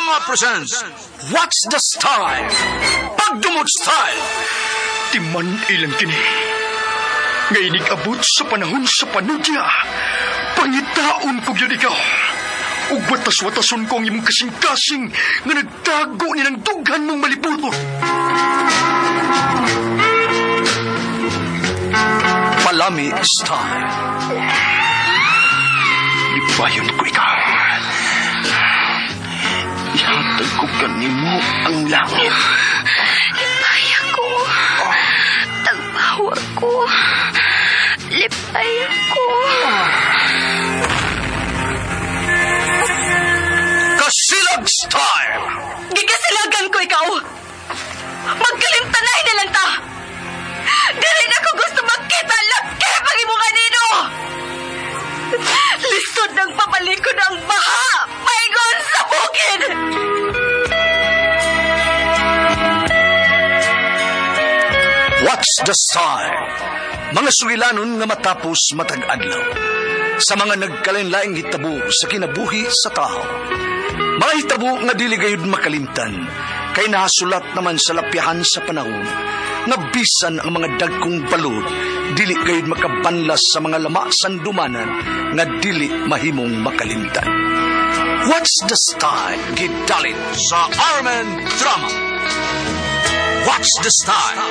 Drama presents What's the Style? Pagdumot Style! Timan ilang kini. Nga inig-abot sa panahon sa panudya. Pangitaon ko gyud ikaw. Ug watas-watason ko ang imong kasing-kasing nga nagtago nilang dughan mong malibuton. Palami Style. Lipayon ko ikaw. Ihatag ko kanimo ang langit. Lipay ako. Tagpawa ko. Lipay ako. Kasilag Style! Gigasilagan ko ikaw. Magkalimtanay na lang ta. Dili na ko gusto magkita laki pag imo kanino. Lisod ng pabalikon ang baha. Paingon sa bukid. What's the Style? Mga sugilanon nga matapos matag adlaw. Sa mga nagkalain-laing hitabo sa kinabuhi sa tao. Mga hitabo nga dili gayud makalimtan kay nahasulat naman sa lapyahan sa panahon nga bisan ang mga dagkong balod dili gayud makabanlas sa mga lama sandumanan nga dili mahimong makalimtan. What's the Style? Gidalit sa Armen Drama. What's the Style?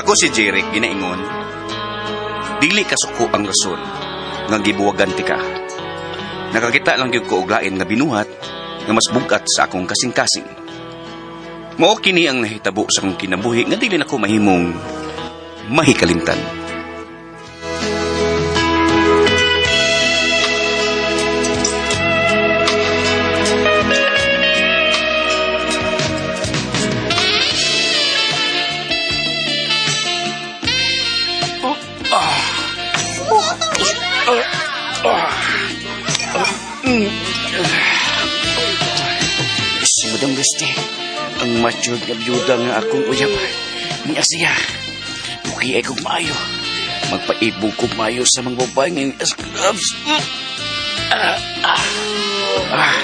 Ako si Jeric ginaingon. Dili kasuko ang rason nga gibuwagan ti ka. Nakakita lang gyud ko og lain nga binuhat nga mas bugat sa akong kasing-kasing. Mao kini ang nahitabo sa akong kinabuhi nga dili nako mahimong mahikalimtan. Si Madam Leste, ang matured nga biyuda nga akong uyab. Niya siya. Muki ay kog maayo. Magpaibog kog maayo sa mga babae ngayon as gloves. Ah, ah, ah,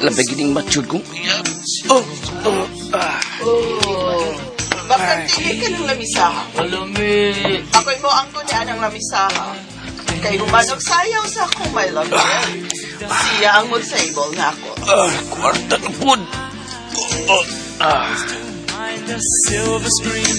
labay gining matured kong uyab. Oh, oh, ah. Bakit tingin ka ng lamisaha? Alumi. Ako'y mo ang kunyaan ng lamisaha. Kay humanog sayaw sa akong my love. Siya ang mogsable na ako. Ah, kwarta na pod. Oh, ah. Silver screen.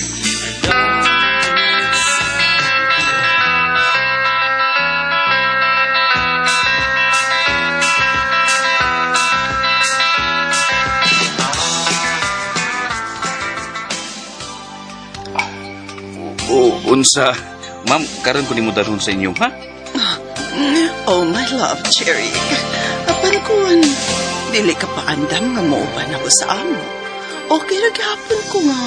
Oh, unsa. Ma'am, karon ko nimo dalhon sa inyo, ha? Oh, my love, Cherry. Apan kun, dili ka pa andam nga mauban ako sa amo. Okay ra gihapon ko nga.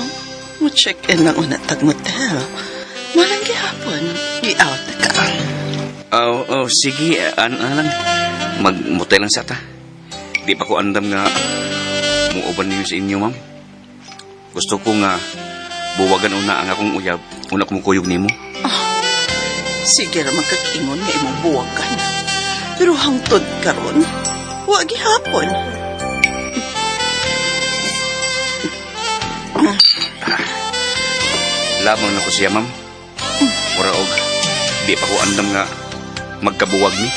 Mo check-in lang una tag motel. Malang gihapon, gi-out na ka. Oh, oh, sige, ano lang. Magmotel lang sa ta. Di pa ko andam nga muuban ninyo sa inyo, ma'am. Gusto ko nga buwagan una ang akong uyab. Una ko mukuyog nimo. Sige ra magkakingon nga imong buwagan. Pero hangtod karon, wa gihapon. Lamang na ko siya, ma'am. Mura og di pa ko andam nga magkabuwag ni.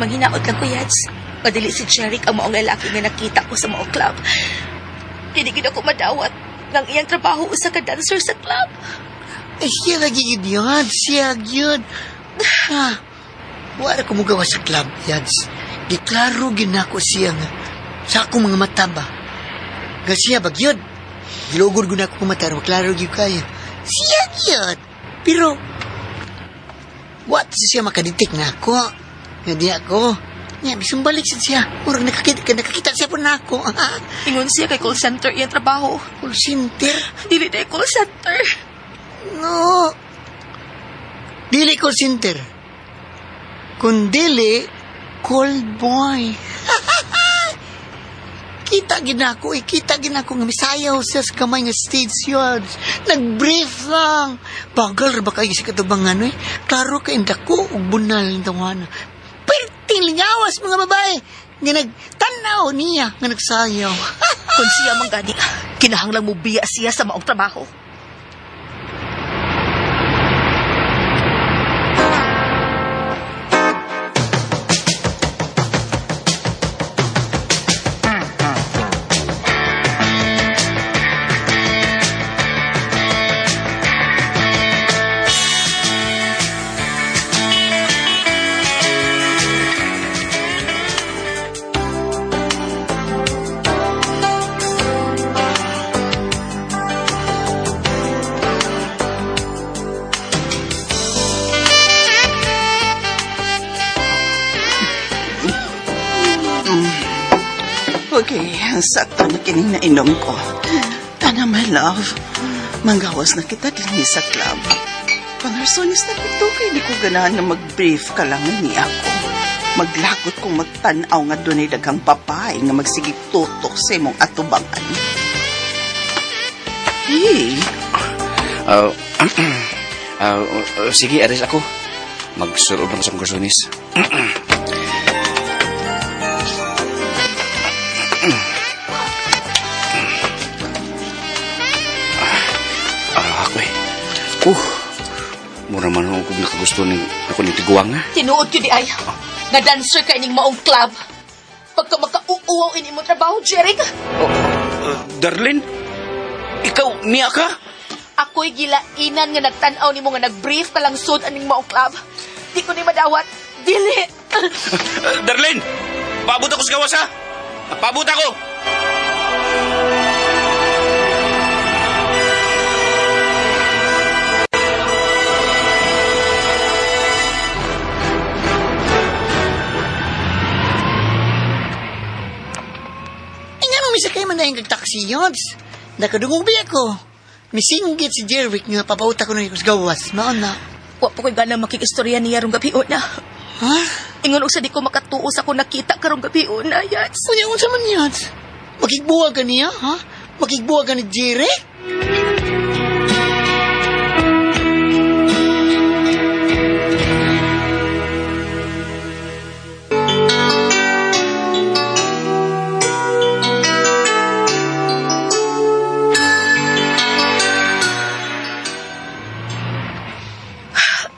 Manghinaot lang ko, Yads. Madali si Jeric ang maong lalaki nga nakita ko sa mao club. Dili gid ako madawat ng iyang trabaho usa ka dancer sa club. Eh, siya lagi yun yun. Siya yun. Ha, wala ko mugawa sa club, Yads. Giklaro ginako siya nga. Sa akong mga mata ba? Nga siya bag yun. Gilugod ko na ako mata, maklaro gyud kayo. Siya yun. Pero, what siya makaditik na ako? Nga di ako. Nga, bisong balik siya siya. Murag nakakita siya po na ako. Ingon siya kay call center iyang trabaho. Call center? Dili na call center. No. Dili call center. Kung dili, call boy. Kita ginako, eh, kita ginako nga misayaw siya sa kamay nga stage yun. Nag-brief lang. Bagal ra ba kayo sa katubangan, eh? Klaro kay dako ug bunal ng tawana. Perting lingawas mga babae. Nga nagtanaw niya nga nagsayaw. Kung siya man gani, kinahanglang mo biya siya sa maong trabaho. Okay, sakto na kining nainom ko. Tana, my love. Manggawas na kita din sa club. Pangarsonis na pito kay di ko ganahan na mag-brief ka lang ni ako. Maglagot kong magtanaw nga dunay daghang babae nga magsigig tutok sa imong atubangan. Hey, Sige, aris ako. Magsurob lang sa kong garsonis. Ako eh. Mura man ako kung nakagusto ng ako ng tiguang ha. Tinuod yun di ay. Nga dancer ka ining maong club. Pagka makauuaw ini mo trabaho, Jeric. Darlene, ikaw niya ka? Ako'y gilainan nga nagtanaw nimo nga nagbrief ka lang sud aning maong club. Di ko ni madawat. Dili. Darlene, paabot ako sa gawas ha. Paabot ako. Ay nga nung misakay man na yung taxi yun. Nakadungog ba ako? Misinggit si Jerwick nga papauta ko na yung gawas. Maon na. Wa pa ko'y ganang makikistorya niya rong gabi una. Ha? Ingon og sa di ko makatuos ako nakita karong gabi una, yats. Unya, unsa man yan? Makigbuwag ka niya, ha? Makigbuwag ka ni Jerry?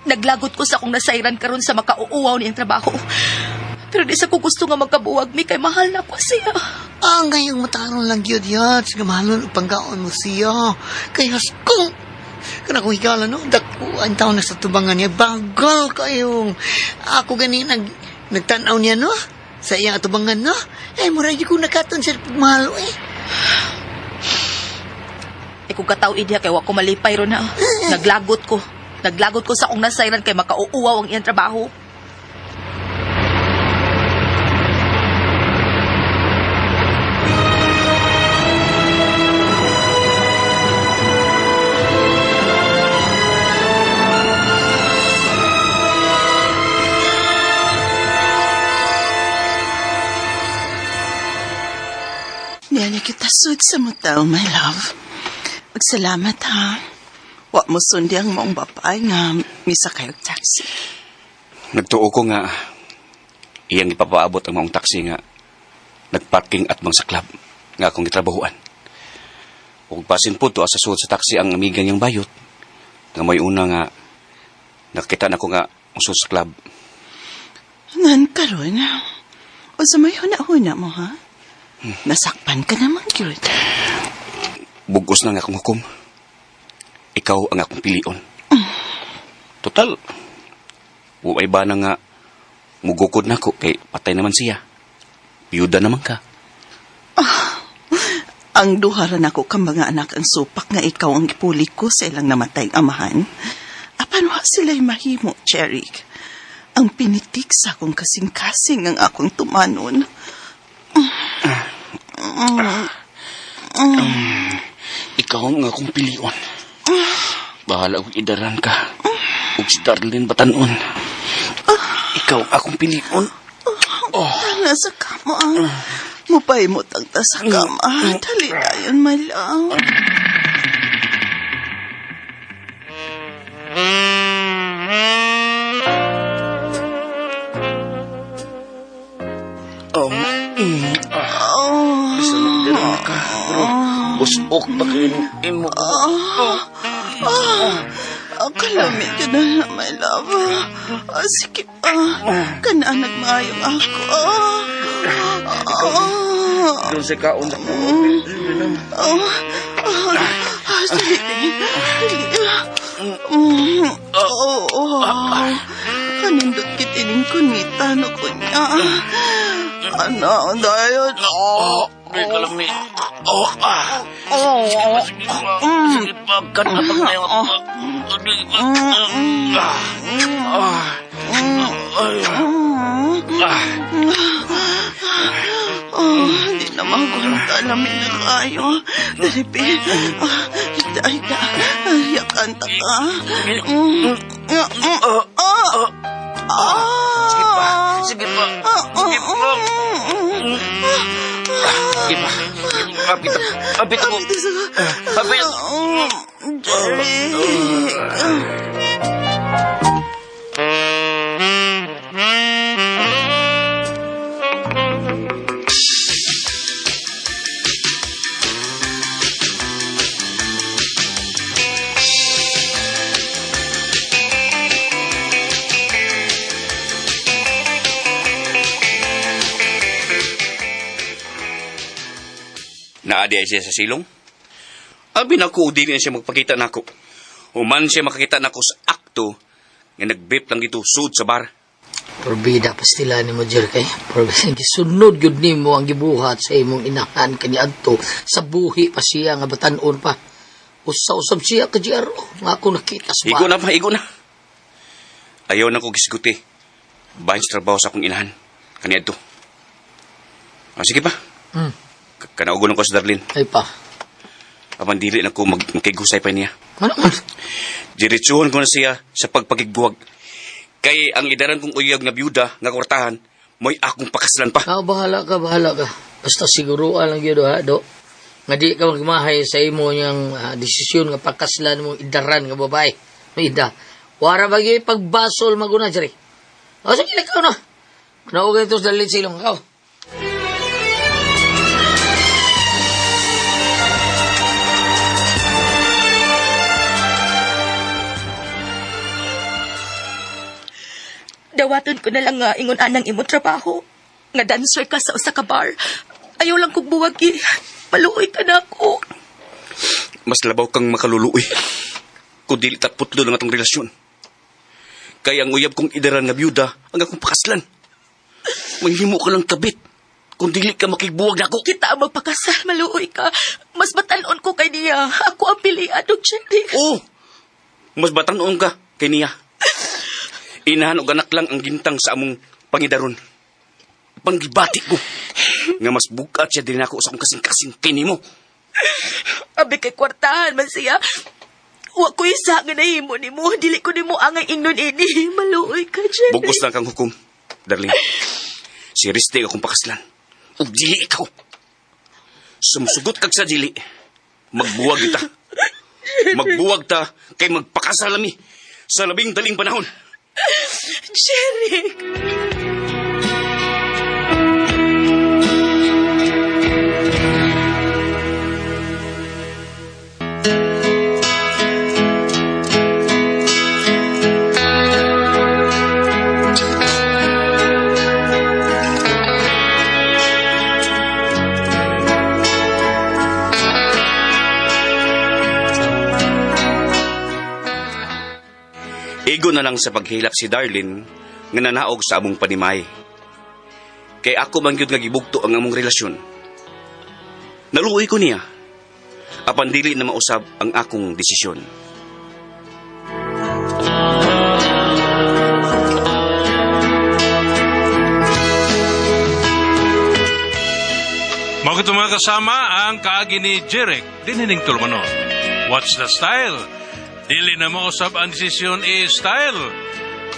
Naglagot ko sa akong nasayran karon sa makauuaw niyang trabaho. Pero di sa ko gusto nga magkabuwag mi kay mahal na ko siya. Ah, ngayong mataron lang yun yan. Sige, mahalon upang gaon mo siya. Kaya kung kana kong higala, no? Dako, ang taon na sa tubangan niya. Bagal kayong. Ako gani, nagtanaw niya, no? Sa iyang atubangan, no? Eh, mura ko nakaton sa pagmahalo, eh. Eh kung kataw idya kay wa ko malipay ron na. Naglagot ko. Naglagot ko sa akong nasayran kay makauuaw ang iyang trabaho. Niya kita sud sa motel, my love. Magsalamat, ha? Wa mo sundi ang maong babae nga misakay og taxi. Nagtuo ko nga iyang ipapaabot ang maong taxi nga nagparking at bang sa club nga akong gitrabahuan. Ug basin po to sa suod sa taxi ang amiga niyang bayot nga may una nga nakita na ko nga ang suod sa club. Ngan karon, unsa may huna-huna mo, ha? Nasakpan ka naman, gyud. Bugos na nga akong hukom. Ikaw ang akong pilion. Total, way ba na nga mugukod na ko kay patay naman siya. Biyuda naman ka. Ang duha ra nako ka mga anak ang supak nga ikaw ang gipuli ko sa ilang namatay amahan. Apan wa sila'y mahimo, Jeric. Ang pinitik sa akong kasing-kasing ang akong tumanon. Ikaw ang akong pilion. Bahala kong idaran ka. Ug si Darlene batanon. Ikaw ang akong pilion. Oh. Nasa kama. Mupay mo tagta sa kama. Dali dayon, my love. Oh. Idaran ka. Pero busok pa kayo imo. Kalami ka na, my love. Sige pa. Kana nagmaayong ako. Doon sa kaon na ko. Dali, dali. Kanindot kitining kunita no kunya. Ano, dayon. Oh, may kalami. Oh, ah. Sige pa, sige pa. Sige pa, kanapag na yung ako. Sige pa. Ah. Ah. Ay. Ah. Oh, hindi na magwanta. Lamin na kayo. Dali, pe. Ay, da. Yakanta ka. Sige pa, sige pa, sige pa. Sige pa. Kapit ako. Kapit ako. Kapit. Jerry. Naa di ay siya sa silong. Abi na ko, dili na siya magpakita nako. Human siya makakita nako sa akto nga nag-vape lang dito sud sa bar. Porbida pastila ni mo, Jer, kay. Porbida, gisunod yun nimo ang gibuhat sa imong inahan kaniadto sa buhi pa siya nga batan-on pa. Usa-usab siya ka, GR. Nga ako nakita sa Igo na pa, igo na. Ayaw na ko gisguti. Bahin sa trabaho sa akong inahan. Kaniadto. Sige pa. Kanaugon ko sa Darlene. Ay pa. Apan dili na ko magkigusay pa niya. Ano man? Diretsuhon ko na siya sa pagpagigbuwag. Kay ang idaran kong uyag nga byuda nga kwartahan, mo'y akong pakaslan pa. Ah, bahala ka, bahala ka. Basta siguruan lang yun, ha, do. Nga di ka magmahay sa imo niyang desisyon nga pakaslan mong idaran nga babae. May ida. Wara ba gyud pagbasol maguna, Jerry? O, sige, ikaw na. Naugay ito sa dalin sa ilong. Ikaw. Dawaton ko na lang nga ingon anang imong trabaho. Nga dancer ka sa usa ka bar. Ayaw lang kong buwagi. Maluoy ka na ako. Mas labaw kang makaluluoy. Kung dili taputlo lang atong relasyon. Kaya ang uyab kong idaran nga byuda ang akong pakaslan. Manghimo ka lang kabit. Kung dili ka makigbuwag nako. Kita ang magpakasal, maluoy ka. Mas batanon ko kay niya. Ako ang pilian og Jerry. Oo! Mas batanon ka kay niya. Inahan og anak lang ang gintang sa among pangidaron. Panggibati ko. Nga mas bukat siya din ako sa akong kasing-kasing kay nimo. Abi kay kwartahan man siya. Wa ko isa nga nahimo nimo. Dili ko nimo angay ingnon ini. Maluoy ka, Jerry. Bugos lang kang hukom, darling. Si Riste akong pakaslan. Ug dili ikaw. Sumsugot kag sa dili. Magbuwag kita. Magbuwag ta kay magpakasalami sa labing daling panahon. Jerry! Igo na lang sa paghilak si Darlene nga nanaog sa among panimay. Kay ako man gyud nga gibugto ang among relasyon. Naluoy ko niya. Apan dili na mausab ang akong desisyon. Mao kato mga kasama ang kaagi ni Jeric dinining tulumanon. What's the style? Dili na mausab ang desisyon i style.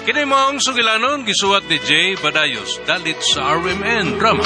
Kini maong sugilanon gisuwat ni Jay Badayos dalit sa RMN Drama.